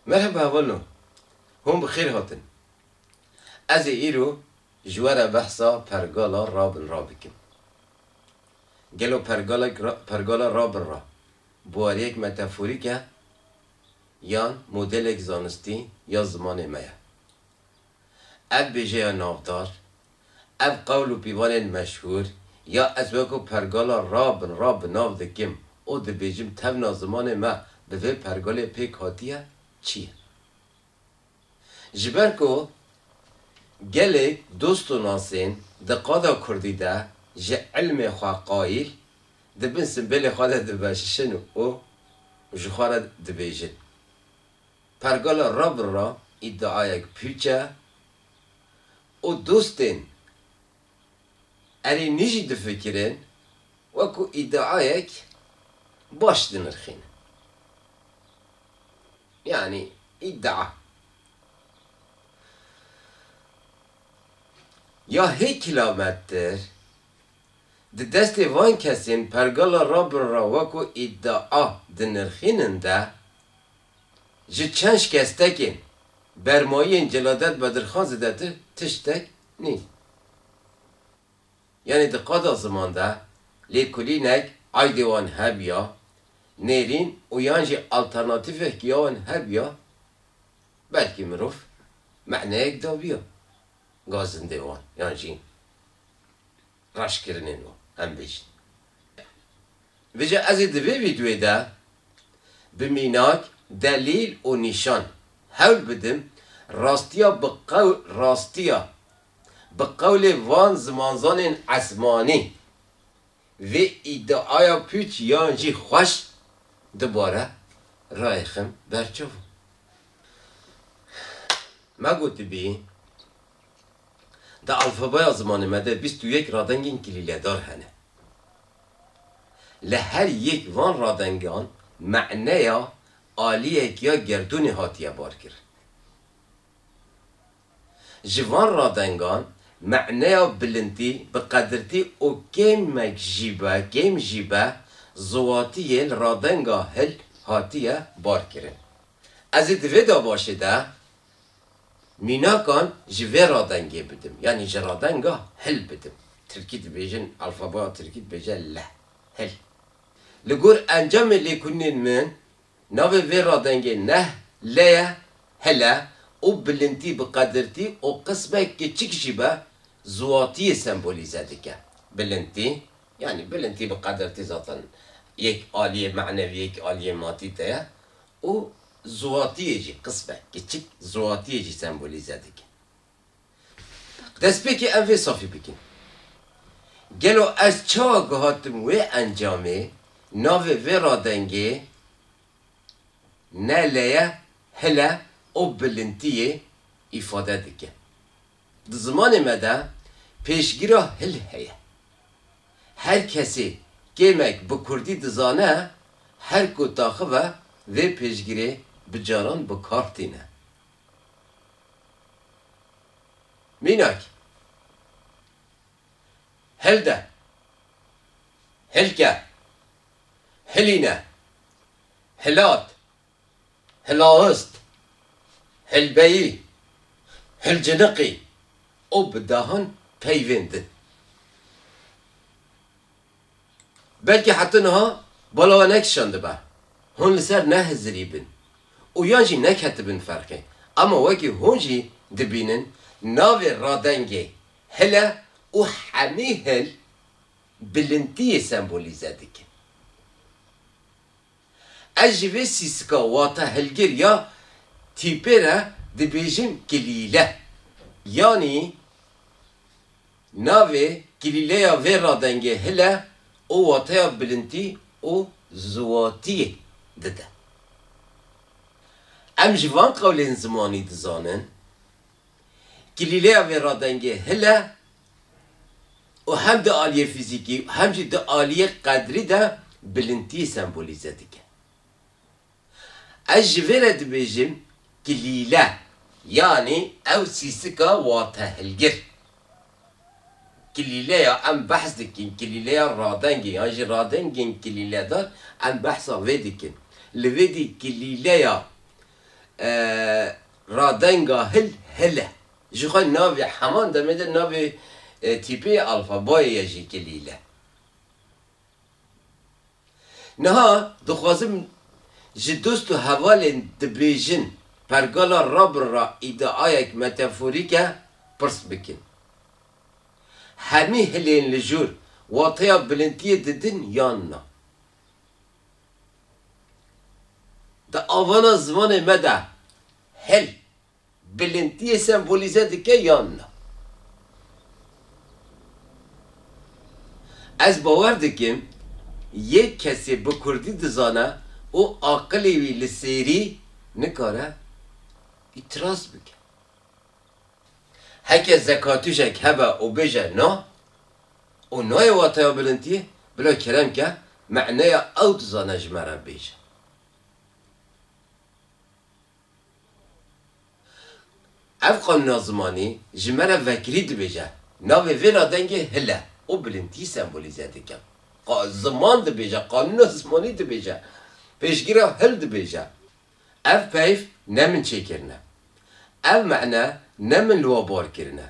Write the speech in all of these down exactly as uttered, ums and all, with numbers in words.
Merheba hevalno, hûn bi xêr hatin. Ez ê îro ji we re behsa pergala rabinra bikim. Gelo pergalek ra-, pergala rabinra bi wariyek metaforîk e yan modelek zanistî ya zimanê me ye? Ev bêjeya navdar, ev qewl û pîvanên meşhûr ya ez weko pergala rabinra bi nav dikim û dibêjim tevna zimanê me bi vê pergalê pêk hatiye çi ye? Ji ber ku gelek dost û nasên di qada kurdî de ji ilmê xwe qayîl di bin simbêlê xwe de dimeşişin û ji xwe re dibêjin. Pergala rabinra îdiayek pûç e û dostên erênî jî difikirin wekû îdiayek baş dinirxînin. Yanî îdia. Ya hê kilamettir, di destê van kesên pergala rabinra wekû îdia dinirxînin de, ji çend şikestekên bermayiyên Celadet Bedirxan zêdetir tiştek nîn. Yanî di qada ziman de lêkolînek aydê wan hebiya, nêrîn û yan jî alternatîfek ya wan hebiya, belkî mirov meneyek dabiya gazindê wan yan jî reşkirinên wan, em bêjin. Vêca ez ê di vê vîdeoyê de bi mînak, delîl û nîşan hewl bidim rastiya bi qew-, rastiya bi qewlê van zimanzanên esmanî vê îdiaya pûç yan jî xweş dubare rayê xim ber çavan. Me gotibî, di alfabeya zimanê me de bîst û yek radengên kilîledar hene. Li her yek van radengan me'neya aliyek ya gerdûnê hatiye barkirin. Ji van radengan me'neya bilindî bi qedirtî û kêmek jî be, kêm jî be, ziwatiyê li radenga hil hatiye barkirin. Ez ê di vê dabaşê de mînakan ji vê radengê bidim, yanî ji radenga hil bidim. Tirkî dibêjin, alfabeya tirkî dibêje le, hil. Li gor encamê lêkolînên min, navê vê radengê neh, le ye, hil e û bilindî bi qedirtî û qismek kiçik jî be, ziwatiyê sembolîze dike. Bilindî, yanî bilindî bi qedirtî zaten yek aliyê menevî, yek aliyê matî te ye. Û ziwatiyê jî, qismek kiçik ziwatiyê jî sembolîze dike. Destpêkê em vê safî bikin. Gelo ez çawa gihatim wê encamê, navê vê radengê ne le ye, hil e û bilindiyê îfade dike? Di zimanê me de pêşgira hil heye. Her kesê kêmek bi kurdî dizane, her ku taxive vê pêşgirê bi caran bi kar tîne. Mînak, hilde, hilke, hilîne, hilat, hilawist, hilbeyî, hilciniqî û bi dehan peyvên din. Belkî heta niha bala we nekişandibe, hûn li ser nehizirî bin û yan jî neketibin ferqê. Ema wekî hûn jî dibînin, navê radengê hil e û hemî hil bilindiyê sembolîze dikin. Ez ji vê sîsika watehilgir ya tîpê re dibêjim kilîle. Yanî navê kilîleya vê radengê hil e û wateya bilindî û ziwatiyê dide. Em ji van qewlên zimanî dizanin, kilîleya vê radengê hil e û hem di aliyê fîzîkî hem jî di aliyê qedrî de bilindtiyê sembolîze dike. Ez ji vê re dibêjim kilîle, yanî ew sîsika watehilgir. Kilîleya em behs dikin, kilîleya radengê yan jî radengên kilîledar, em behsa vê dikin. Li vê dî kilîleya E, radenga hil, hil e. Ji xwe navê heman demê de navê, e, tîpê alfabayê ye jî kilîle. Niha dixwazim ji dost û hevalên dibêjin pergala rabin re îdiayek metaforîk e pirs bikin. Hemî hilên li jor wateya bilintiyê didin yan na? Di avana zimanê me de hil bilintiyê sembolîze dike yan na? Ez bawer dikim, yek kesê bi kurdî dizane û aqilê wî li sêrî nikare îtiraz bike. Heke zekatûjek hebe û bêje na û nayê wateya bilintiyê, bila kerem ke, me'neya ew dizane ji me re bêje. Ev qanûna zimanî ji me re vekirî dibêje, navê vê radengê hil e û bilintî sembolîze dike. Qa-, ziman dibêje, qanûna zimanî dibêje, pêşgira hil dibêje. Ev peyv ne min çêkirine. Ev mane ne min li we bar kirine.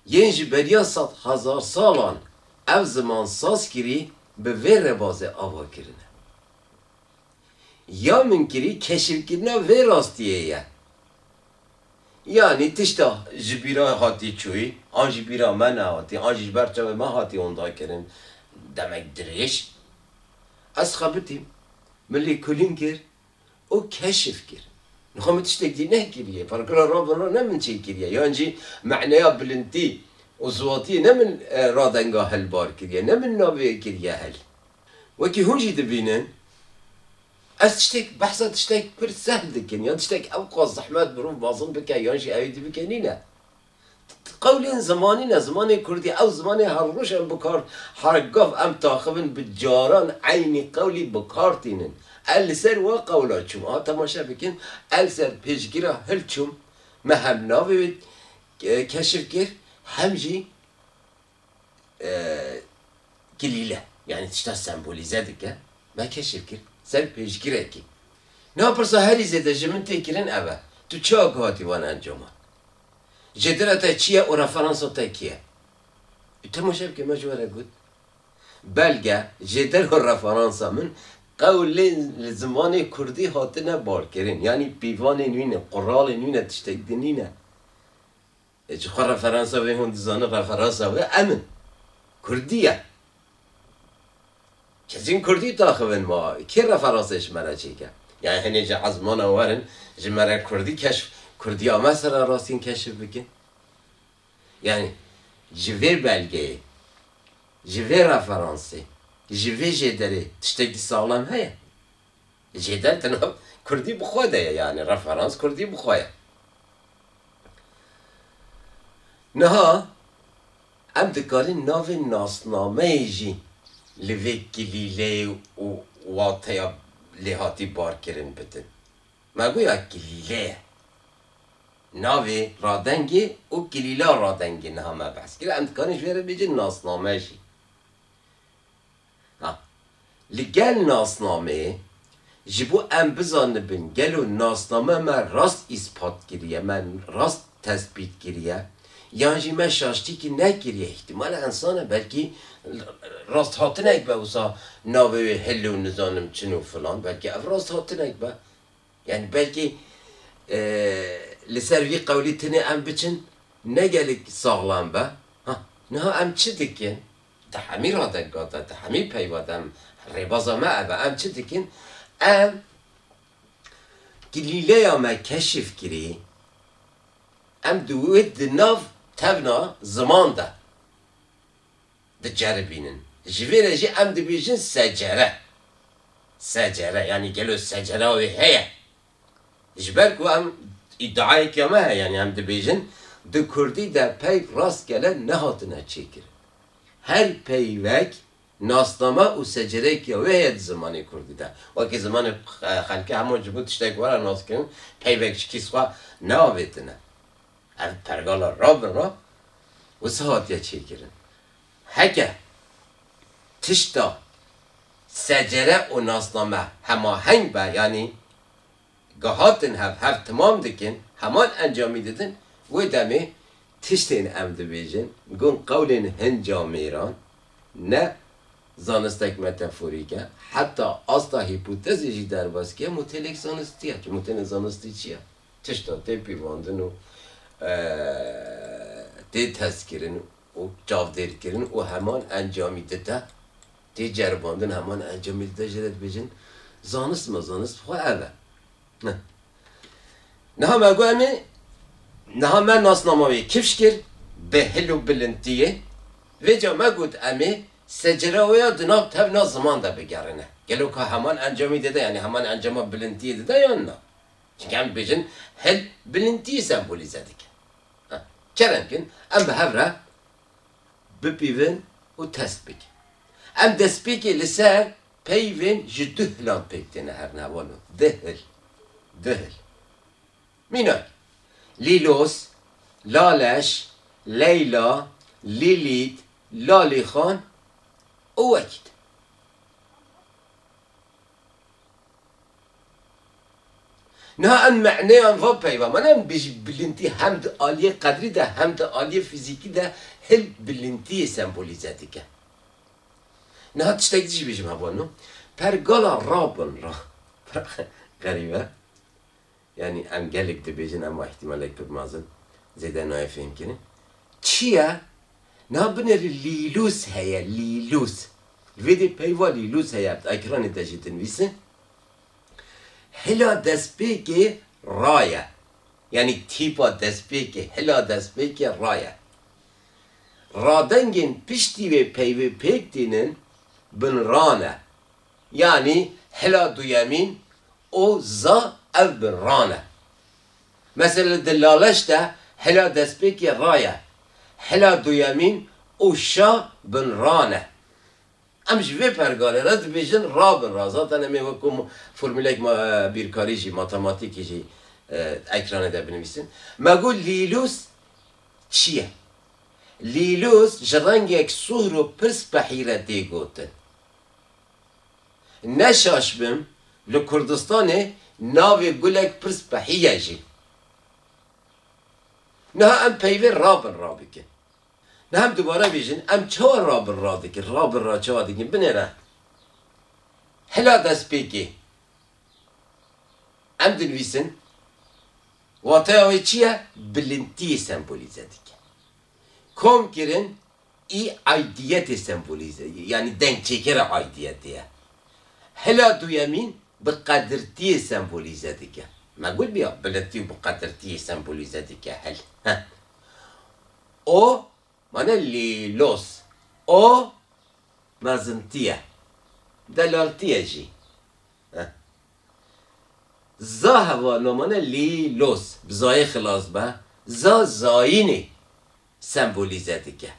Yên ji beriya sed hezar salan ev ziman saz kirî, bi vê rêbazê ava kirine. Ya min kirî keşifkirina vê rastiyê ye. Yanî tişta ji bîra hatî çûyî, an ji bîra me nehatî, an jî ji ber çavê me hatî onda kirin, demek dirêj. Ez xebitîm, min lêkolîn kir, û keşif kir. Nixwe min tiştek dî nekiriye. Pergala rabin re ne min çêkiriye. Yan jî me'neya bilintî û ziwatiyê ne min, e, radenga hil bar kiriye. Ne min navê kiriye hil. Wekî hûn jî dibînin, ez tiştek, behsa tiştek pir sehl dikin. Yan tiştek ew qas zehmet mirov mezin bike, yan jî ew ê dî bike nîne. Qewlên zimanî ne, zimanê kurdî, ew zimanê her roj em bi kar, her gav em taxivin, bi caran eynî qewlî bi kar tînin. Ez li ser we qewla çûm. Aha temaşe bikin, ez li ser pêşgira hil çûm, me hem navê wê, e, keşif kir, hem jî e, kilîle, yanî tişta sembolîze dike, me keşif kir, ser pêşgirekî. Niha pirsa herî zêde ji min tê kirin ev e, tu çawa guhatî van encaman? Jêdera te çi ye û referansa te kî ye? Tu temaşe bike, me ji we re got. Belge, jêder û referansa min qewlên li zimanê kurdî hatine barkirin. Yanî pîvanên wî ne, quralên wî ne, tiştek din nîne. E, ji xwe referansa wê hûn dizanin, referansa wê em in. Kurdî ye. Kesên kurdî taxivin ma, kê referansê ji me re çêke? Yani hinê ji ezmana werin, ji me re kurdî keşf, kurdiya me sera rastîn keşf bikin. Yani ji vê belgeyê, ji vê referansê, ji vê jêderê tiştekî saxlem heye? Jêder tena kurdî bi xwe de ye, yani referans kurdî bi xwe ye. Niha em dikarin navê nasnameyê jî li vê kilîleyê û wateya lêhatî barkirin bidin. Me goya kilîle ye. Navê radengê û kilîla radengê niha me behs kir. Em dikarin ji vê re bêjin nasname jî. Ha. Li gel nasnameyê, ji bo em bizanibin gelo nasname me rast îspat kiriye, me rast tespît kiriye, yan jî me şaştîkî nekiriye. Îhtîmal e ensan e, belkî rasthatinek be wisa navê wê hil û nizanim çin û filan, belkî ev rasthatinek be. Yani belkî, e, li ser vî qewlî tinê em biçin, ne gelek saxlam be. Ha, niha em çi dikin? Di hemî radega de, di hemî peyva de em, rêbaza me ev e, em çi dikin? Em kilîleya me keşif kirî, em di wê di nav tevna ziman de diceribînin. Ji vê re jî em dibêjin secere. Secere, yanî gelo secera wê heye? Ji ber ku em îdiayeke me heye, yanî em dibêjin, di kurdî de peyv rastgele nehatine çêkirin. Her peyvek nasname û secereyeke wê heye di zimanê kurdî de. Wekî zimanê xe-, xelkê hemû ji bo tiştek were naskirin, peyvek ji kîs xwe neavêtine. Ev pergala rabin re wisa hatiye çêkirin. Heke tişta secere û nasname hemaheng be, yanî gihatin hev, hev timam dikin, heman encamî didin, wê demê tiştên em dibêjin, gon qewlên hin camêran, ne zanistek metaforîk e, heta asta hîpotezê jî derbas ke, mûtelek zanistî ye. Mûtelek zanistî çi ye? Tişta tê pîvandin û, e, tê testkirin û çavdêrkirin û heman encamî dite, tê ceribandin, heman encamî dite, jê re dibêjin zanist me, zanist xwe ev e. Niha me got em ê, niha me nasnama wê kifş kir, bi hil û bilintiyê. Vêca me got em ê secira wê ya di nav tevna ziman de bigerine. Gelo ka heman encamî dide, yanî heman encama bilintiyê dide yan na? Çimkî em dibêjin hil bilintiyê sembolîze dike. Ha, kerem kin, em bi hev re bipîvin û test bikin. Em destpêkê li ser peyvên ji du hilan pêk têne herin, hevalno. Du hil. Du hil. Mînak. Lîlos, Laleş, Leyla, Lîlît, Lalîxan û wekî din. Niha em me'neyan va peyva, mane em bijî bilintî hem di aliyê qedrî de hem di aliyê fîzîkî de hil bilintiyê sembolîze dike. Niha tiştek dî jî bêjim hevalno. Pergala rabin ra. Xerîb e. Yanî em gelek dibêjin, ema îhtîmalek pir mezin zêde nayê fêhmkirin. Çi ye? Niha binêrî lîlûs heye, lîlûs. Li vê dê peyva lîlûs heye, di ekranê de jî dinivîsin. Hila destpêkê ra ye. Yanî tîpa destpêkê, hila destpêkê ra ye. Radengên piştî vê peyvê pêk tînin binran e. Yanî hila duyemîn û za ev binran e. Mesela di Laleş de hila destpêkê ra ye. Hila duyemîn û şa binran e. Em ji vê pergalê re dibêjin rabin ra. Zaten em ê wekû mo-, formulek ma-, e, bîrkarî jî, matematîkî jî, e, ekranê de binivîsin. Me got lîlûs çi ye? Lîlûs ji rengek sûr û pir spehî re tê gotin. Ne şaş bim, li Kurdistanê navê gulek pir spehî ye jî. Niha em peyvê rabin ra bikin. Niha em dubare bêjin, em çawa rabin ra dikin, rabin ra çawa dikin? Binêre. Hila destpêkê. Em dinivîsin, wateya wê çi ye? Bilintiyê sembolîze dike. Komkirin î aidiyetê sembolîze, yanî dengçêkera aidiyetê ye. Hila duyemîn bi qedirtiyê sembolîze dike. Me got biya, bilintî û bi qedirtiyê sembolîze dike hil. Heh. O, mane lîlos. O, mezintî ye. Delaltî ye jî. Heh. Za hevalno mane lîlos, bi zayê xilas be, za zayînê sembolîze dike.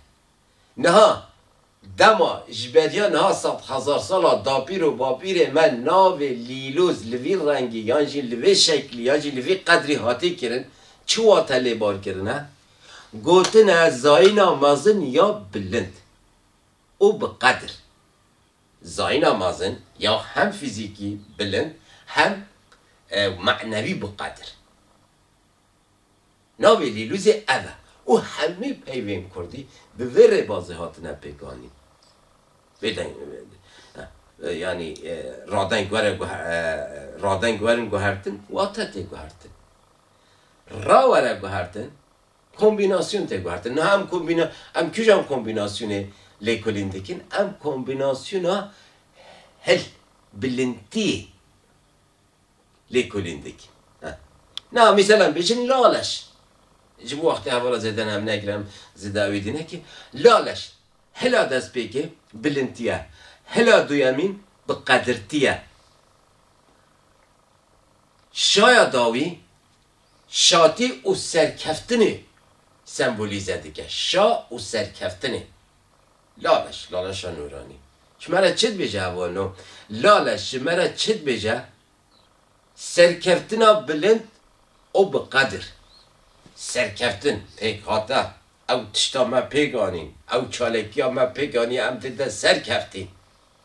Niha dema ji beriya niha sed hezar sala dapîr û bapîrê me navê lîlos li vî rengî yan jî li vê şeklî yan jî li vî qedrî hatî kirin, çi wate lê bar kirine? Gotine zayîna mezin ya bilind û bi qedir. Zayîna mezin ya hem fîzîkî bilind hem, e, manevî bi qedir. Navê lîlûzê ev e. Û hemî peyvên kurdî bi vê rêbazê hatine pêkanîn. Vê deng, e, e, yanî, e, radeng were guhe-, e, radeng werin guhertin, wate tê guhertin. Ra were guhertin, kombînasyon tê guhertin. Niha em kombîna-, em kîjan kombînasyonê lêkolîn dikin? Em kombînasyona hil, bilintiyê lêkolîn dikin. Heh. Niha mîsal em bêjin laleş. Ji bo wextê hevala zêde em negirin, em zêde wê dî nekin. Laleş. Hila destpêkê bilintî ye. Hila duyemîn bi qedirtî ye. Şaya dawî şatî û serkeftinê sembolîze dike. Şa û serkeftinê. Laleş, Laleşa Nûranî. Ji me re çi dibêje hevalno? Laleş ji me re çi dibêje? Serkeftina bilind û bi qedir. Serkeftin pêk hate. Ew tişta me pêk anîn. Ew çalekiya me pêk anî, em tê de serkeftîn.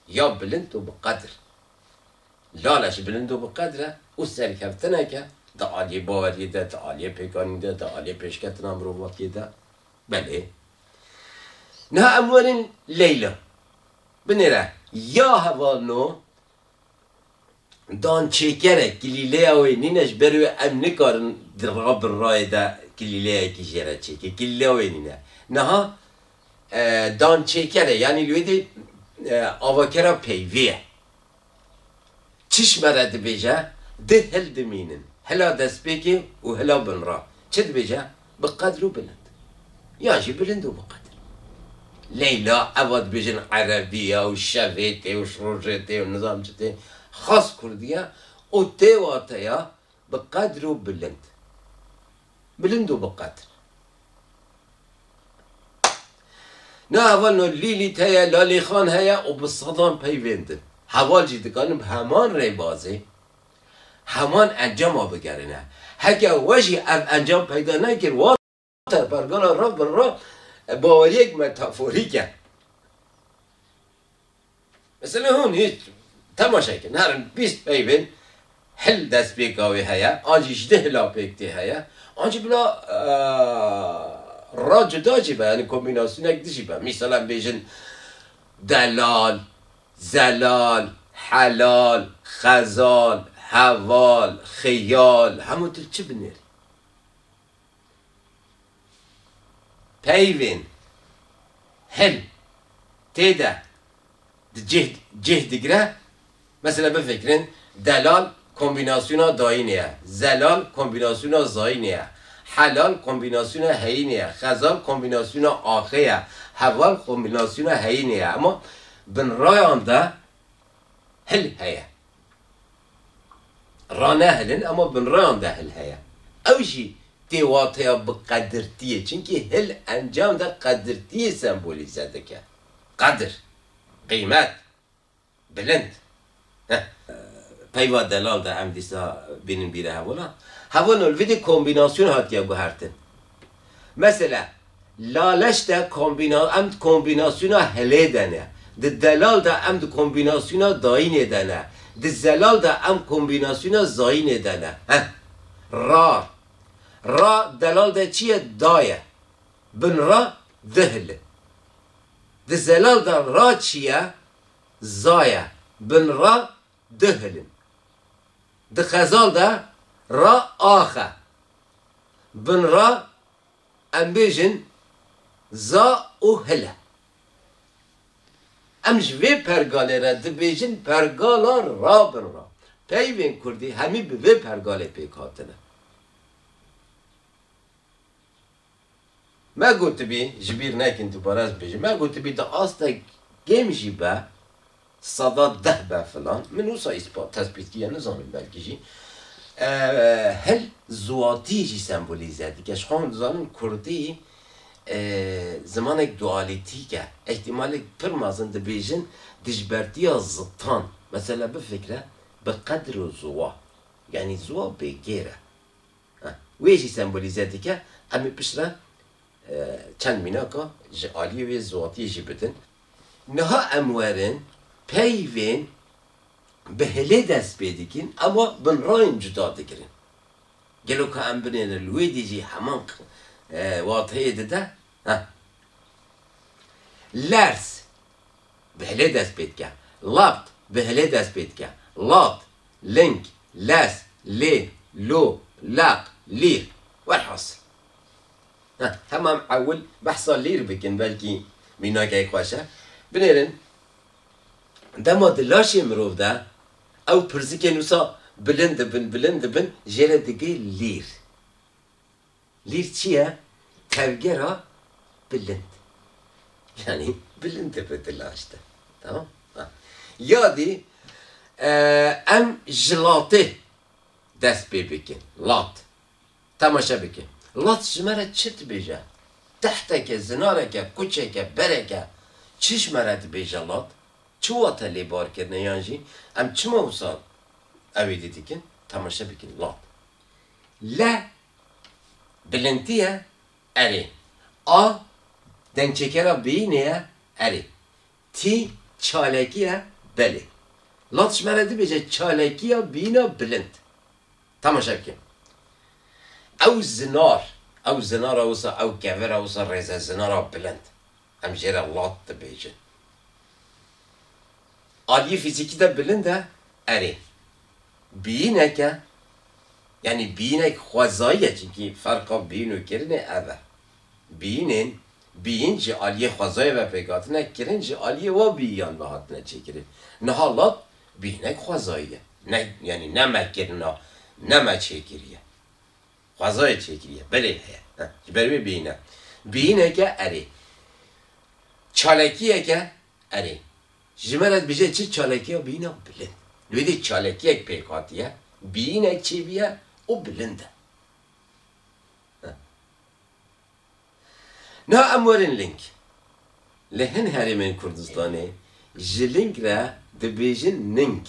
Ya bilind û bi qedir. Laleş bilind û bi qedir e. û serkeftineke di aliyê baweriyê de, di aliyê pêkanîn de, di aliyê pêşketina mirovatiyê de. Belê. Niha em werin Leyla. Binêre, ya hevalno, dançêker e, kilîleya wê nîne, ji ber wê em nikarin di ra bi rayê de kilîleyekî jê re çêke. Kilîleya wê nîne. Niha, e, dançêker e, yanî li wê dê, e, avakera peyvê ye. Çi ji me re dibêje? Di hil dimînin. Hila destpêkê û hila binra. Çi dibêje? Bi qedr û bilind. Yan jî bilind û bi qedr. Leyla, eva dibêjin erebî ye û şevê tê û rojê tê û nizam çi tê. Xas kurdî ye û tê wateya bi qedr û bilind. Bilind û bi qedr. Na hevalno, Lîlît heye, Lalîxan heye û bi sedan peyvên din. Heval jî dikarin bi heman rêbazê heman encama bigerîne. Heke we jî ev encam peyda nekir, wate pergala rav bi rav baweriyek metaforîk e. Mesela hûn hîç temaşe kin, herin bîst peyvên hil destpêka wê heye, an jî ji di hila pêk tê heye, an jî bila, e, ra cuda jî be, yanî kombînasyonek di jî be. Mîsal em bêjin delal, zelal, helal, xezal, heval, xiyal, hemû tu çi binêrî? Peyvên hil tê de di cih, cih digire. Mesela bifikirin, delal kombînasyona dayînê ye, zelal kombînasyona zayînê ye, helal kombînasyona heyînê ye, xezal kombînasyona axê ye, heval kombînasyona heyînê ye. Ama binrayan de hil heye. Ranehilin, ama binrayan de hil heye. Ew jî tê wateya bi qedirtiyê. Çimkî hil encam de qedirtiyê sembolîze dike. Qedir, qîmet, bilind. Heh. Peyva delal de em dîsa bînin bîra hevolan. Hevolan li vê de kombînasyon hatiye guhertin. Mesela, laleş de kombîna-, em kombînasyona hilê de ne. Di delal de em di kombînasyona dayînê de ne. Di zelal de em kombînasyona zayînê de ne. Heh. Ra. Ra delal de çi ye? Da ye. Bin ra dihilin. Di zelal de ra çi ye? Za ye. Bin ra dihilin. Di xezal de ra ax e. Bin ra em bêjin za û hil e. Em ji vê pergalê re dibêjin pergala ra bin ra. Peyvên kurdî hemî bi vê pergalê pêk hatine. Me gotibî, ji bîr nekin dubare ez bêjim, me gotibî di astek kêm jî be, seda deh be filan. Min wisa îspat, tespît kiriye, nizanim belkî jî. E, hil ziwatî jî sembolîze dike. Ji xwe hûn dizanin kurdî, e, zimanek dualîtîk e. Îhtimalek pir mezin dibêjin dijbertiya zitan. Mesela bifikre, bi qedr û ziwa. Yanî ziwa bêgêr e. Ha, wê jî sembolîze dike. Em ê piştre, e, çend mînaka ji aliyê wê ziwatiyê jî bidin. Niha em werin peyvên bi hilê dest pê dikin, ema binrayên cuda digirin. Gelo ka em binêrin li wê dî jî heman, e, wateyê dide? Heh. Lers. Bi hilê dest pê dike. Lapt, bi hilê dest pê dike. Lat, ling, les, lê, lo, laq, lîr. Welhasil. Heh, hema em ewil behsa lîr bikin, belkî mînakek xweş e. Binêrin, dema di laşê mirov de ew pirzikên wisa bilind dibin, bilind dibin, jê re digê lîr. Lîr çi ye? Tevgera bilind. Yanî bilind dibe di laş de. Tamam? Ha. Ya dî, e, em ji latê dest pê bikin. Lat. Temaşe bikin. Lat ji me re çi dibêje? Tehteke, zinareke, kuçeke, bereke, çi ji me re dibêje lat? Çi wate lê bar kirine yan jî em çima wisa ew ê dî dikin? Temaşe bikin. Lat. Le bilintî ye, erê. A dengçêkera bînê ye, erê. Tî çalekî ye, belê. Lat ji me re dibêje çalekiya bîna bilind. Temaşe bikin. Ew zinar, ew zinara wisa, ew kevera wisa rêze zinara bilind. Em jê re lat dibêjin. Aliyê fîzîkî de bilind e, erê. Bîyînek e, yanî bîyînek xwezayî ye, çimkî ferqa bîyîn û kirinê ev e. Bîyînên, bîyîn ji aliyê xwezayê ve pêk hatine kirin, ji aliyê wa bîyiyan ve hatine çêkirin. Niha lat bîyînek xwezayî ye. Ne, yanî ne me kirina, ne me çêkiriye. Xwezayê çêkiriye. Belê heye. Heh, ji ber wê bîyîne. Bîyîneke erê. Çalekiyeke erê. Ji me re dibêje çi çalekiya bîyîna bilind. Li wê dê çalekiyek pêk hatiye. Bîyînek çêbûye û bilind e. Heh. Niha em werin ling. Li hin herêmên Kurdistanê ji ling re dibêjin ning.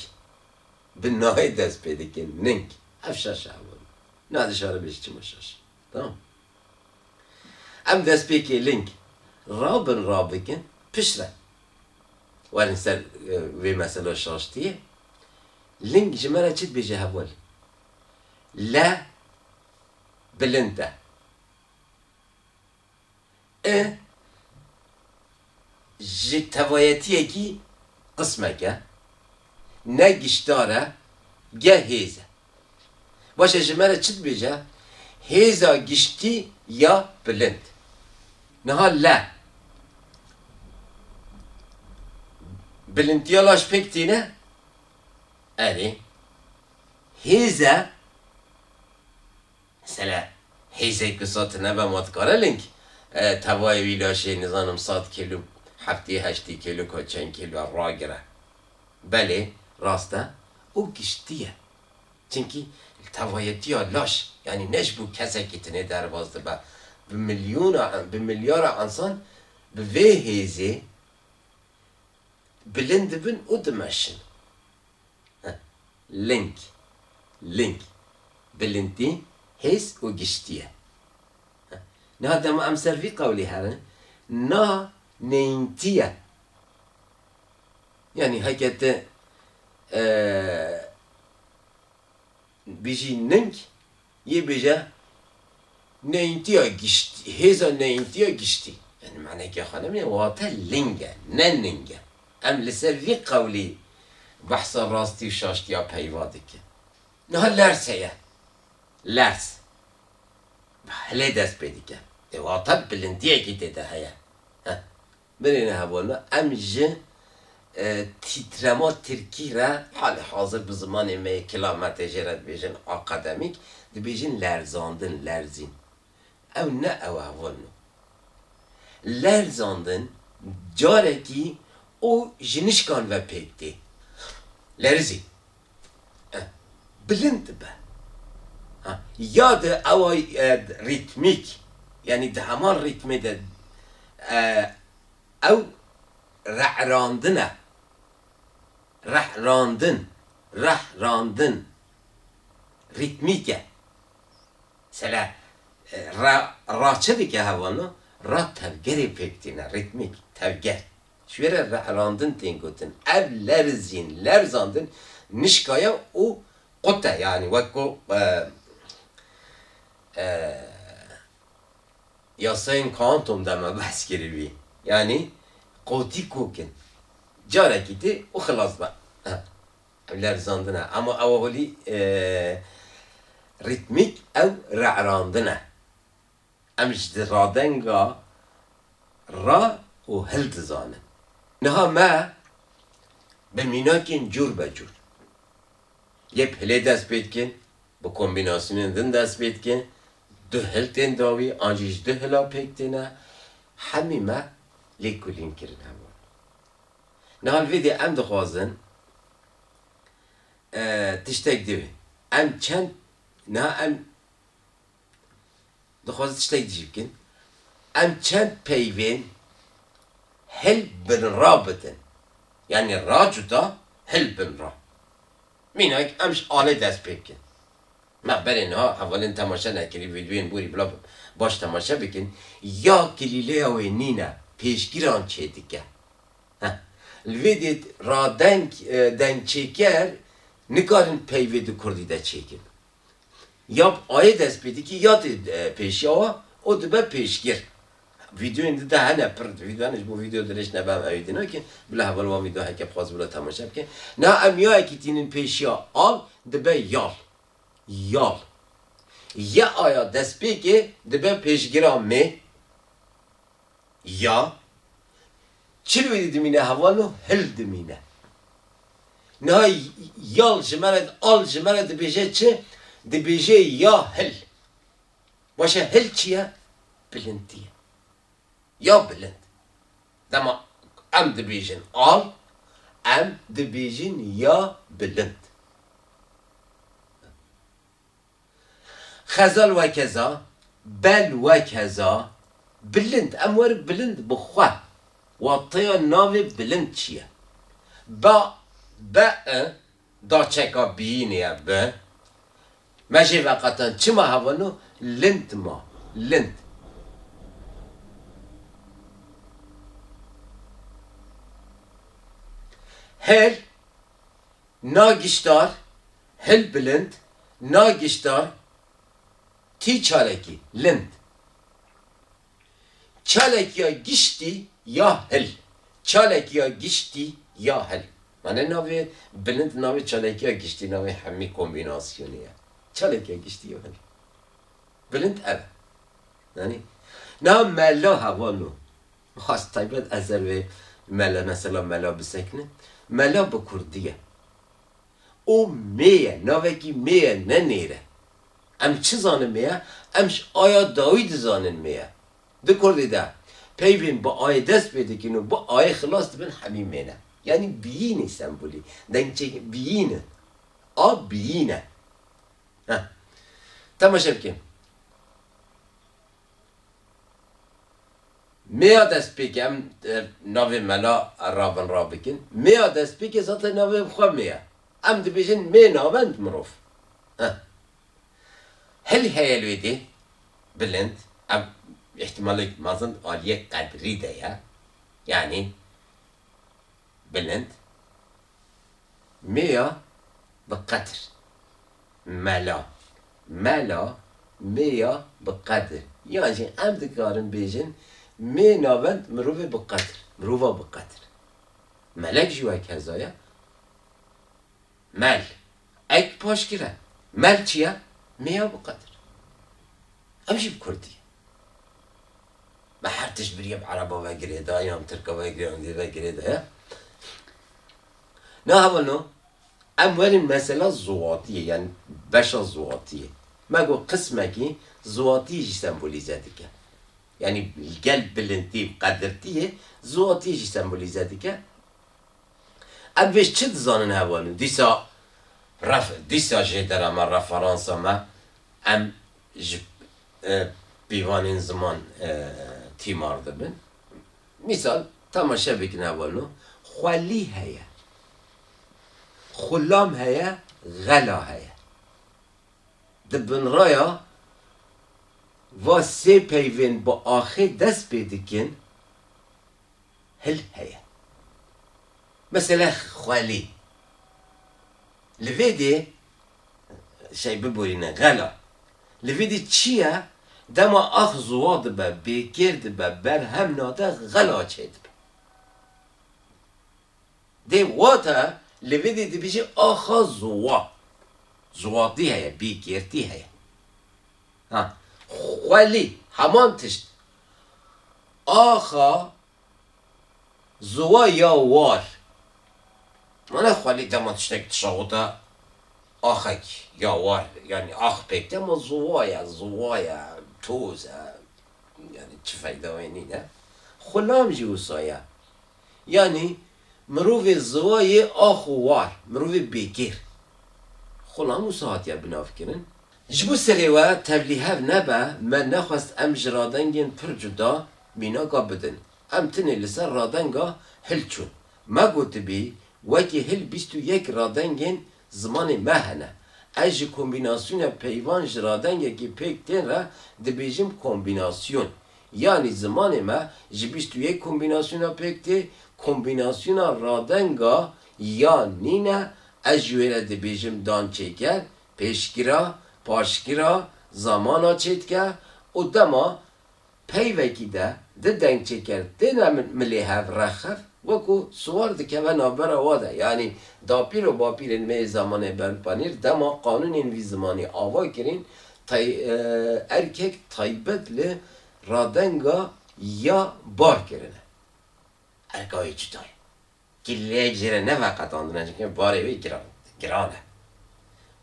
Bi nayê dest pê dikin, ning. Ev şaş e hevalno. Niha dişare bêjî çima şaş. Tamam. Em destpêkê ling rabin rabikin, piştre werin ser, e, vê mesela şaştiyê. Ling ji me re çi dibêje heval? Le bilind e. E, ji tevayetiyekî qismek e, ne giştar e, ge hêz e. Baş e, ji me re çi dibêje? Hêza giştî ya bilind. Niha le. Bilindiya laş pêk tîne? Erê. Hêz e. Mesela hêzek wisa tune be ma dikare ling, e, tevayê wî laşê, nizanim, sed kîlo, heftê heştê kîlo, ka çend kîlo ragire. Belê, rast e û giştî ye. Çimkî tevayetiya laş, yanî ne ji bo kesekî tune derbas dibe. Bi milyona, bi milyara însan bi vê hêzê bilind dibin û dimeşin. Heh. Ling. Ling. Bilindî, hêz û giştî ye. Heh. Niha dema em ser vî qewlî herin, na neyntî ye. Yanî heke tu, e, bijî ning, yê bêje neyntîya giştî, hêza neyntîya giştî. Yanî maneke xwe nemîne, wate ling e, ne ning e. Em li ser vî qewlî behsa rastî û şaştiya peyva dikin. Niha lers heye. Lers. Hilê dest pê dike. Ê, wate bilindiyekî tê de heye. Heh. Birêne hevalno, em ji, e, tîtrema tirkî re halê hazir bi zimanê me yê kilametê jê re dibêjin akademîk, dibêjin lerzandin, lerzîn. Ew ne ew e hevalno. Lerzandin carekî û ji nişkan ve pêk tê. Lerizîn. E, bilind dibe. Ha, ya di ewa, e, rîtmîk, yanî di heman rîtmê de, e, ew re'randin e. Re'randin, re'randin rîtmîk e. Sele, e, ra, ra çi dike hevalno? Ra tevgerê pêk tîne, rîtmîk, tevger. Ji wê re re'randin tên gotin. Ev lerzîn, lerzandin nişka ye û qut e, yanî wek ku, e, e, yasayên kuantum de me behs kiribî. Yanî qotî kok in. Carekî tê û xilas be. Ev lerzandin e. Ama ew holî, e, rîtmîk ew re'randin e. Em ji radenga ra û hil dizanin. Niha me bi mînakên cûr be cûr yê bi hilê dest pê dikin, bi kombînasyonên din dest pê dikin, du hil tên dawî, an jî ji du hila pêk têne, hemî me lêkolîn kirin hevalno. Niha li vê dê em dixwazin, e, tiştek dibê. Em çend, niha em dixwazin tiştek dî jî bikin. Em çend peyvên hil bin ra bidin. Yanî ra cuda, hil bin ra. Mînak em ji alê dest pê bikin. Me berê niha hevalên temaşe nekirî, vîdyoyên borî bila baş temaşe bikin. Ya kilîleya wê nîne, pêşgiran çêdike. Heh. Li vê dê radeng, e, dengçêker nikarin peyvê di kurdî de çêkin. Ya bi ayê dest pê dikî ya tê, e, pêşiya wa, o dibe pêşgir. Vîdeoyên di de hene pir, vîdeoyan ji bo vîdeo dirêj nebe em ewê dî nakin. Bila heval wan vîdeo heke bi xwaz bila temaşe bikin. Niha em yayekî tînin pêşiya al, dibe yal. Yal. Ya aya destpêkê dibe pêşgira mê. Ya. Çi li wê dî dimîne hevalno? Hil dimîne. Niha yal ji me re, al ji me re dibêje çi? Dibêje ya hil. Baş e, hil çi ye? Bilindî ye. Ya bilind. Dema em dibêjin al, em dibêjin ya bilind. Xezal wekeza, bel wekeza, bilind. Em werin bilind bi xwe. Wateya navê bilind çi ye? Ba, be, e, da çeka biyînê ye bi. Me jê veqetan çima hevalno? Lind ma. Lind. Hel, na giştar, hil bilind, na giştar, tî çalekî, lind. Çalekiya giştî ya hil. Çalekiya giştî ya hil. Mane navê bilind, navê çalekiya giştî, navê hemî kombînasyonê ye. Çalekiya giştî ya hil. Bilind ev e. Yanî, na mela hevalno. Xas taybet ez ser vê mela, mesela mela bisekine. Mela bi kurdî ye. O mê ye, navekî mê ye, ne nêr e. Em çi zanin mê ye? Em ji aya dawî dizanin mê ye. Di kurdî de peyvên bi ayê dest pê dikin û bi ayê xilas dibin hemî mê ne. Yanî biyînê sembolî. Dengçek biyîn e. A biyîn e. Heh. Temaşe bikin. Mêya destpêkê em, e, navê mela ravin rabikin. Mêya destpêkê zaten navê xwe mê ye. Em dibêjin mê navend mirov. Heh. Hil heye li wê dê bilind. Ev îhtimalek mezin aliyê qedrî de ye. Yanî bilind. Mêya bi qedir. Mela. Mela, mêya bi qedir. Yan jî em dikarin bêjin, mê navend mirovê bi qedir. Mirova bi qedir. Melek jî wek heza ye. Mel. Ek paşgir e. Mel çi ye? Mêya bi qedir. Ev jî bi kurdî ye. Me her tişt biriye bi ereba ve girêdaye, yan tirka ve girê-, yan dî ve girêdaye. Na hevalno, em werin mesela ziwatiyê, yani beşa ziwatiyê. Me got qismekî ziwatiyê jî sembolîze dike. Yani gel bilindî, qedirtiyê ziwatiyê jî sembolîze dike. Em vê çi dizanin hevalno? Dîsa ref-, dîsa jêdera me, referansa me, em ji, e, pîvanên ziman, e, tîmar dibin. Mîsal, temaşe bikin hevalno. Xwelî heye. Xulam heye, xela heye. Di binraya va sê peyvên bi axê dest pê dikin, hil heye. Mesela xwelî. Li vê dê, şey biborîne, xela. Li vê dê çi ye? Dema ax ziwa dibe, bêkêr dibe, berhem nade, xela çêdibe. Dê wate, li vê dê dibêjî axa ziwa. Ziwatî heye, bêkêrtî heye. Ha, xwelî, heman tişt. Axa ziwa ya war. Mane xwelî dema tiştek dişawite axek ya war. Yani ax pêk te ma ziwa ye, ziwa ye, toz e. Yani çi feyda wê nîne. Xulam jî wisa ye. Yanî mirovê ziwa yê ax û war, mirovê bêkêr. Xulam wisa hatiye binavkirin. Ji bo serê we tevlîhev nebe, me nexwest em ji radengên pir cuda mînaka bidin. Em tinê li ser radenga hil çûn. Me gotibî, wekî hil bîst û yek radengên zimanê me hene. Ez ji kombînasyona peyvan ji radengekî pêk tên re dibêjim kombînasyon. Yanî zimanê me ji bîst û yek kombînasyona pêk tê, kombînasyona radenga ya nîne, ez ji wê re dibêjim dançêker, pêşgira, paşgira zamana çêdike û dema peyvekî de di dengçêker têne mi-, milê hev rexev, wekû siwar dikeve navbera wa de. Yanî dapîr û bapîrên me yê zemanê berpanîr dema qanûnên vî zimanî ava kirîn, tay-, e, erkek taybet li radenga ya bar kirine. Erka wê çi tayê? Killeyek jê re neveqetandine, çunke barê wê giran, giran e.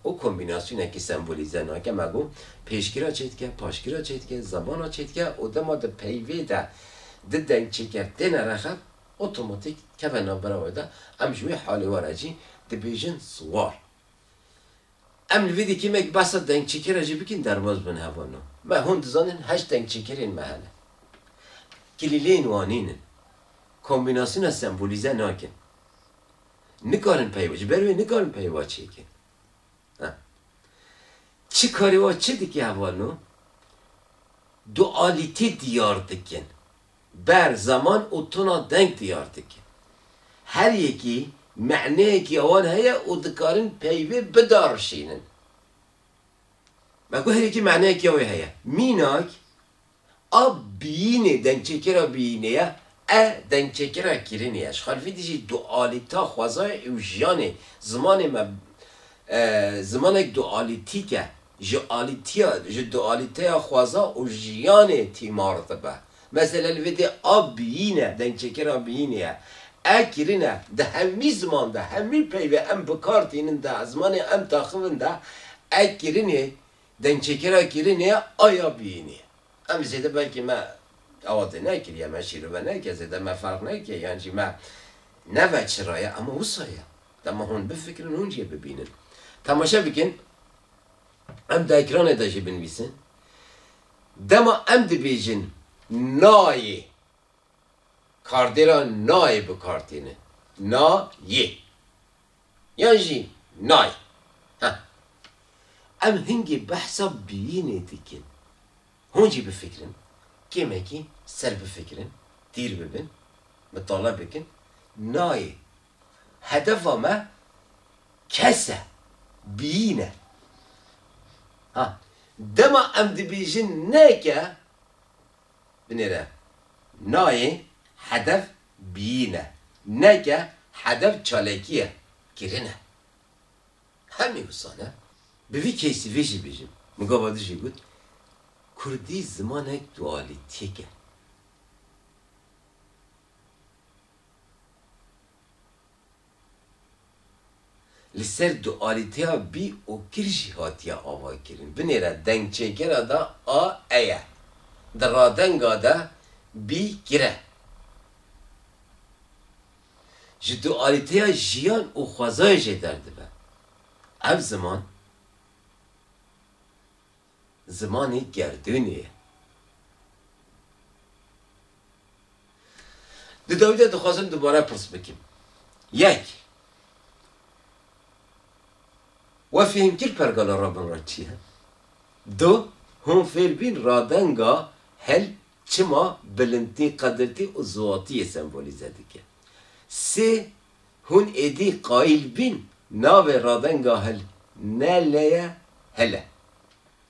Û kombînasyonekî sembolîze nake, me got, pêşgira çêdike, paşgira çêdike, zamana çêdike û dema di peyvê de di dengçêker têne rexev, otomatîk keve navbera wê de, em ji wê halê we re jî dibêjin siwar. Em li vê dikîmek behsa dengçêkê re jî bikin, derbaz bin hevalno. Me hûn dizanin heşt dengçêkerên me hene. Kilîleyên wan nînin. Kombînasyona sembolîze nakin. Nikarin peyva, ji ber wê nikarin peyva çêkin. Ha. Çi karê wa çi dike hevalno? Dualîtî diyar dikin. Ber, zeman û tona deng diyar dikin. Her yekî maneyekî ya wan heye û dikarin peyvê bidarişînin. Me got her yekî maneyekî ya wê heye. Mînak, a biyînê, dengçêkera biyînê ye, e dengçêkera kirinê ye. Ji xwe li vî dijî dualîta xwezayê û jiyanê, zimanê me, e, zimanek dualîtîk e. Ji alîtiya, ji dualîteya xweza û jiyanê tîmar dibe. Mesela li vê dê a biyîn e, dengçêkera biyînê ye. E kirin e, di hemî ziman de, hemî peyvê em bi kar tînin de, zimanê em taxivin de, e kirinê, dengçêkera kirinê ye, a ya biyînê ye. Em zêde belkî me awa tê nekiriye, me şîrove neke, zêde me ferq neke, yan jî me neve çira ye, ama wisa ye. Dema hûn bifikirin, hûn jê bibînin. Temaşe bikin, em di ekranê de jî binivîsin. Dema em dibêjin nayê, kardêra nayê bi kar tîne. Nayê. Yan jî nayê. Heh. Em hingê behsa biyînê dikin. Hûn jî bifikirin. Kêmekî ser bifikirin. Tîr bibin. Mitale bikin. Nayê. Hedefa me kes e. Biyîn e. Ha. Dema em dibêjin neke, binêre. Nayê hedef biyîn e. Neke hedef çalakî ye. Kirin e. Hemî wisa ne. Bi vî keysî vê jî bêjim. Min gava din jî got, Kurdî zimanek dualîtîk e. Li ser dualîteya bî û kir jî hatiye avakirin. Binêre dengçêkera de a e ye. Di radenga de bî kir e. Ji dualîteya jiyan û xwezayê jê derdibe. Ev ziman, zimanê gerdûnê ye. Di dawî de dixwazim dubare pirs bikim. Yek, we fêhm kir pergala Rabin re çi ye? Du, hûn fêr bîn radenga hel çima bilindtî, qedirtî û ziwatiyê sembolîze dike? Sê, hûn êdî qayîl bîn navê radenga hel ne le ye, hel e?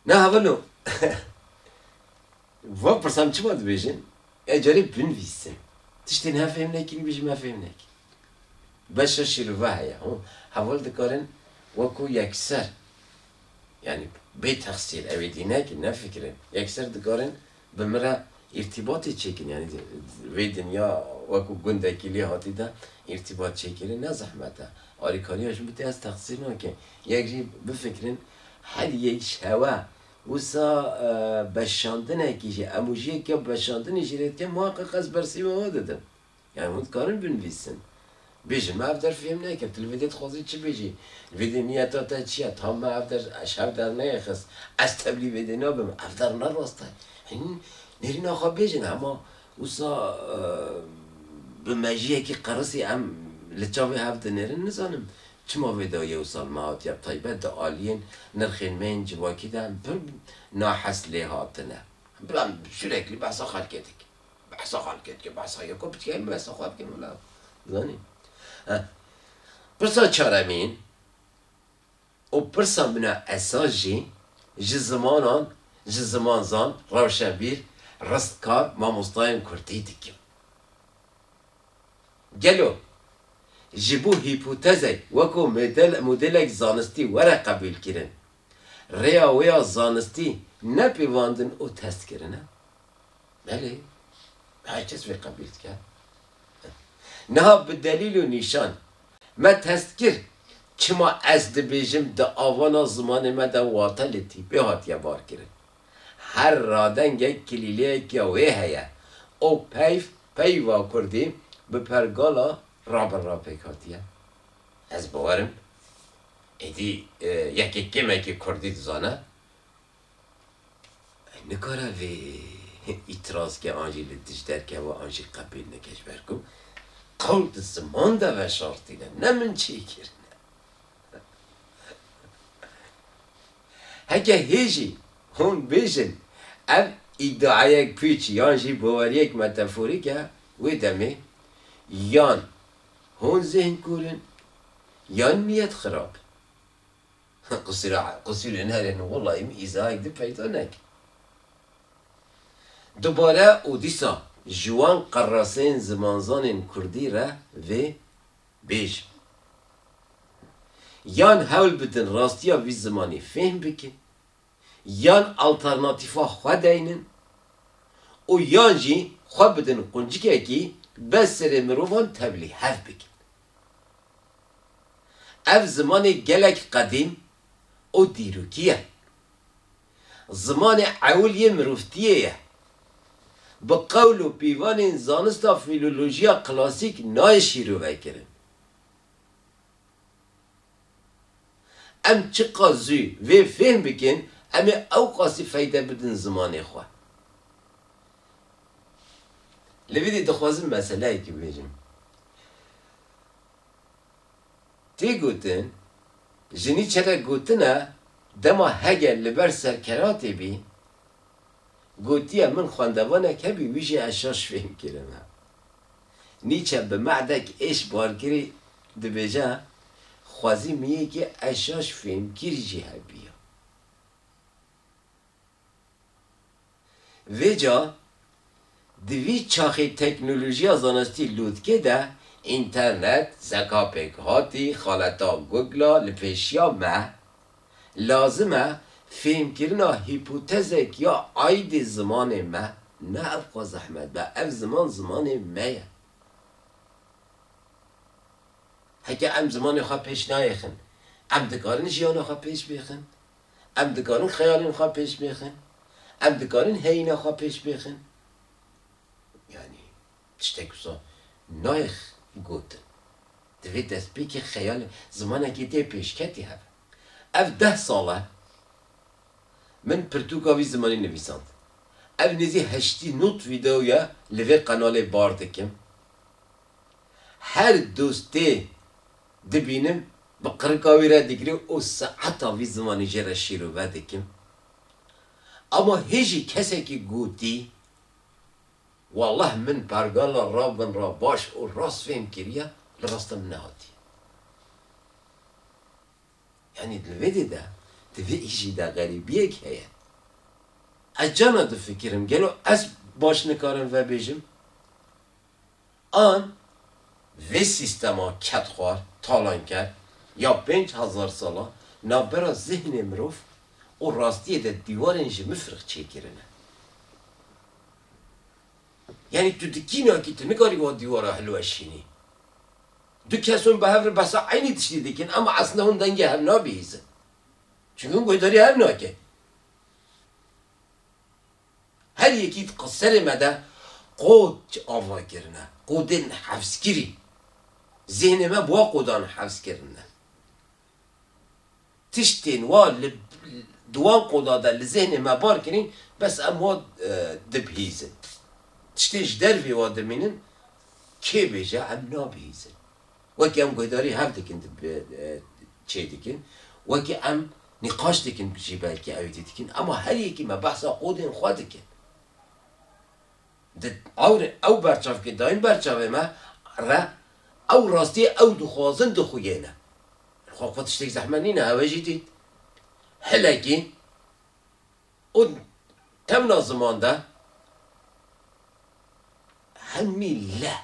Na hevalno, va pirsan çima dibêjin? E, carê binivîsin. Tiştên hev fêm nekî, nivî jî me fêm nekî. Beşa şîrove heye. Hûn heval dikarin wekû yekser, yanî bê texsîr, ew ê dî nekî, nefikirin. Yekser dikarin bi min re îrtîbatê çêkin. Yanî vê dinya wekû gundekî lê hatî de îrtîbat çêkirin ne zehmet e. Alîkariya ji min tê ez texsîr nakim. Yek jî bifikirin, her yek ji hewe wisa, e, beşandinekî jî, emojiyek ya beşandinê jî lê dike, muheqeq ez bersîva we didim. Yani hûn dikarin binivîsin. Bêjin, me ev der fêm nekir. Tu li vê dê dixwazî çi bêjî? Li vê dê niyeta te çi ye? Tam me ev der, ji hev der neyêxist. Ez tevlî vê dê nabim. Ev der ne rast e. Hîn nêrîna xwe bêjin. Hema wisa, e, bi mejiyekî qerisî em li çavê hev dinêrin. Nizanim çima vê dawiyê wisa li me hatiye. Taybet di aliyên nirxên me yên civakî de em pir nahez lê hatine. Bila em sürekli behsa xelkê dikin. Behsa xelkê dike, behsa yeko bike, em behsa xwe bikin wela. Zanî? Heh. Pirsa çaremîn û pirsa min a esas jî Ji zimanan, ji zimanzan, rewşenbîr, ristkar, mamostayên kurdî dikim. Gelo ji bo hîpotezek weko model, modelek zanistî were qebûlkirin, rêya wê ya zanistî nepêvandin û test kirine? Belê, her kes vê qebûl dike. Niha bi delîl û nîşan me test kir, çima ez dibêjim di avana zimanê me de wate li tîpê hatiye barkirin. Her radengek kilîleyek ya wê heye. O peyv, peyva kurdî bi pergala rabin ra pêk hatiye. Ez bawerim, êdî, e, yekê kêmekî kurdî dizane, nikare vê îtirazke an jî li dij derkeve an jî qebîl neke, ji ber ku qewl di ziman de veşartîne, ne min çêkirine. Heke hê jî hûn bêjin ev îdiayek pûç yan jî baweriyek metaforîk e, wê demê yan hûn zihnkûr in, yan niyet xirab. Qusûra, qusûrê nerin, wellahî min îzahek di peyda nekin. Dubare û dîsa ji wan qeraseyên zimanzanên kurdî re vê bêjim. Yan hewl bidin rastiya vî zimanî fêhm bikin, yan alternatîfa xwe deynin û yan jî xwe bidin quncikekî ber serê mirovan tevlî hev bikin. Ev zimanê gelek qedîm û dîrokî ye. Zimanê ewil yê mirovtiyê ye. Bi qewl û pîvanên zanista fîlolojiya klasîk nayê şîrovekirin. Em çiqas zû vê fêhm bikin, em ê ewqasî feyde bidin zimanê xwe. Li vî dî dixwazim meseleyekî bibêjim. Tê gotin, ji Nîçe de gotine, dema Hegel li ber serkeratê bî, gotiye, min xwendevanek hebî, wî jî ez şaş fêhm kirime. Nîçe bi mehdek êş barkirî dibêje, xwezî min yekê ez şaş fêmkirî jî hebiya. Vêca di vî çaxê teknolojiya zanistî lûtkê de, înternet, zeka pêkhatî, xaleta Google-a li pêşiya me, lazim e fêmkirina hîpotezek ya aîdê zimanê me, ne ewqas zehmet be, ev ziman zimanê me ye. Heke em zimanê xwe pêş nayêxin, em dikarin jiyana xwe pêş bêxin? Em dikarin xeyalên xwe pêş bêxin? Em dikarin heyîna xwe pêş bêxin? Yanî tiştek wisa nayê gotin. Divê destpêkê xeyalê, zimanekê tê pêşketî hebe. Ev deh sal e min pirtûka vî zimanî nivîsand. Ev nêzî heştî nod vîdeo ye li vê qenalê bar dikim. Her dostê dibînim, bi qirika wî re digire û saeta vî zimanî jê re şîrove dikim. Ama hê jî kesekî gotî, wallah min pergala rabin ra baş û rast fêm kiriye, li rasta min nehatiye. Yanî di vê dê de, di vê îşî de xerîbiyek heye. Ez cana difikirim, gelo ez baş nikarim vebêjim? An vê sîstema kedxwar, talanker ya pênc hezar sala navbera zihnê mirov û rastiyê de dîwarên ji mifrix çêkirine. Yanî tu dikînakî, tu nikarî wa dîwara hilweşînî. Du keson bi hev re behsa eynî tiştî dikin, ema eslinde hûn dengê hev nabihîzin. Çunke hûn guhdarî hev nakin. Her yekî di serê me de qod ava kirine. Qodên hefskirî. Zihnê me bi wa qodan hefz kirine. Tiştên wa li, di wan qoda de li zihnê me bar kirîn, bes em wa, e, dibihîzin. Tiştên ji dervê wa dimînin, kê bêje em nabihîzin. Wekî em guhdarî hev dikin, di, e, çê dikin. Wekî em nîqaş dikin jî belkî ew dî dikin. Ema her yekî me behsa qodên xwe dikin. Di ewrê ew berçavkê dayîn berçavê me re ew rastiyê ew dixwazin dixuyêne. Xwe xwe tiştek zehmet nîne, ew ê jî dît. Hilekî û tevna ziman de hemî le,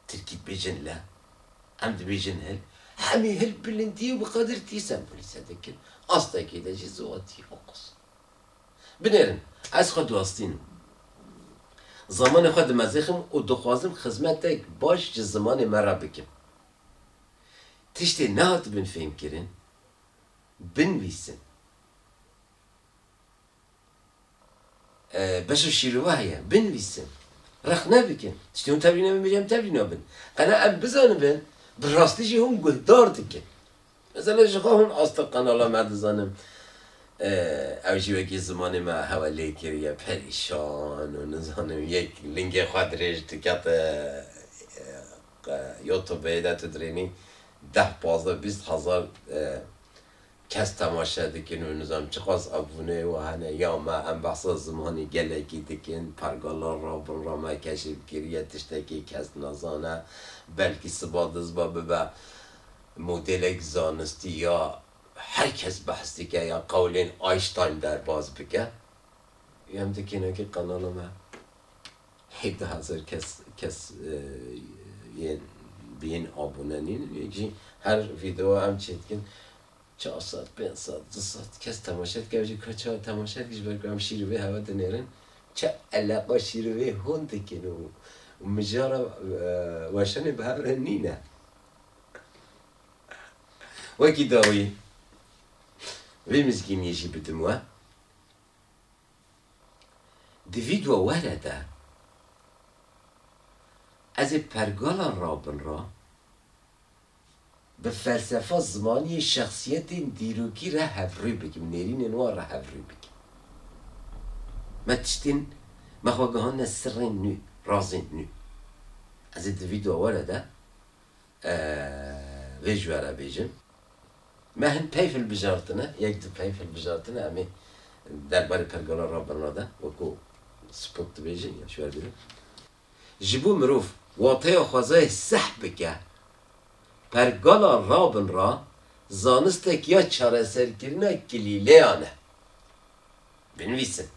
tirkî dibêjin le, em dibêjin hil, hemî hil bilindî û bi qedir tî sembolîze dikin. Astekê de jî ziwatî oquz. Binêrin, ez xwe diwestînim. Zamanê xwe dimezêxim û dixwazim xizmetek baş ji zimanê me re bikim. Tiştê nehatibin fêmkirin, binivîsin. E, beşa şîrove heye, binivîsin. Rex nebikin. Tiştê hûn tevlî nebin, bêje em tevlî nabin. Qena em bizanibin, bi rastî jî hûn guhdar dikin. Mesela ji xwe hûn asta qenala me dizanin. E, ew jî wekî zimanê me hewe lê kiriye, perîşan û nizanim yek lingê xwe dirêj dikete, e, e, YouTubeê de tu dirênî deh, pazdeh, bîst hezar, e, kes temaşe dikin û nizam çiqas abûneyê we hene ya me. Em behsa zimanî gelekî dikin, pergala rabin ra me keşif kiriye, tiştekî kes nazane. Belkî siba diz ba bibe modelek zanistî ya her kes behs dike ya qewlên Einstein derbas bike. Em dikin wekî qenala me hevdeh hezar kes, kes, e, yên, yên abûne nînin. Yek jî her vîdeo em çêdikin, çar sed, pênc sed, du sed kes temaşe dike. Ew jî ka çawa temaşe dike, ji ber ku em şîrovê hewe dinêrin. Çi eleqa şîrovê hûn dikin û, û mijara, e, weşanê bi hev re nîne. Wekî dawî vê mizgîniyê jî bidim we. Di vîdeo were de ez ê pergala rabin ra bi felsefa zimanî yê şexsiyetên dîrokî re hevrû bikim, nêrînên wan re hevrû bikim. Me tiştên, me xwe gihandine sirrên nû, razên nû. Ez ê di vîdeo were de, e, vê ji we re bêjim. Me hin peyv hilbijartine, yek du peyv hilbijartine, em ê derbarê pergala rabin ra de, wekû spot dibêjin, ya ji we re bêjim. Ji bo mirov wateya xwezayê seh bike, pergala rabin ra zanistek ya çareserkirina kilîleyan e. Binivîsin,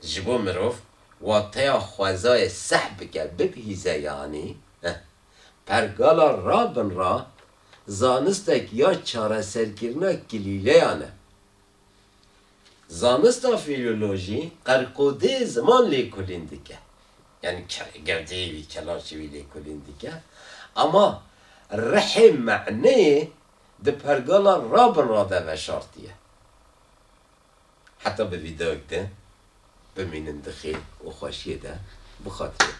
ji bo mirov wateya xwezayê seh bike, bibihîze yanî, eh, pergala rabin ra zanistek ya çareserkirina kilîleyan e. Zanista fîlolojî qerqodê ziman lêkolîn dike. Yanî ke-, gewdeyê wî, kelaşê wî lêkolîn dike. Ama rihê meneyê di pergala rabin ra de veşartiye. Heta bi vîdeoyek din bimînin di xêr û xweşiyê de, bi xatirê.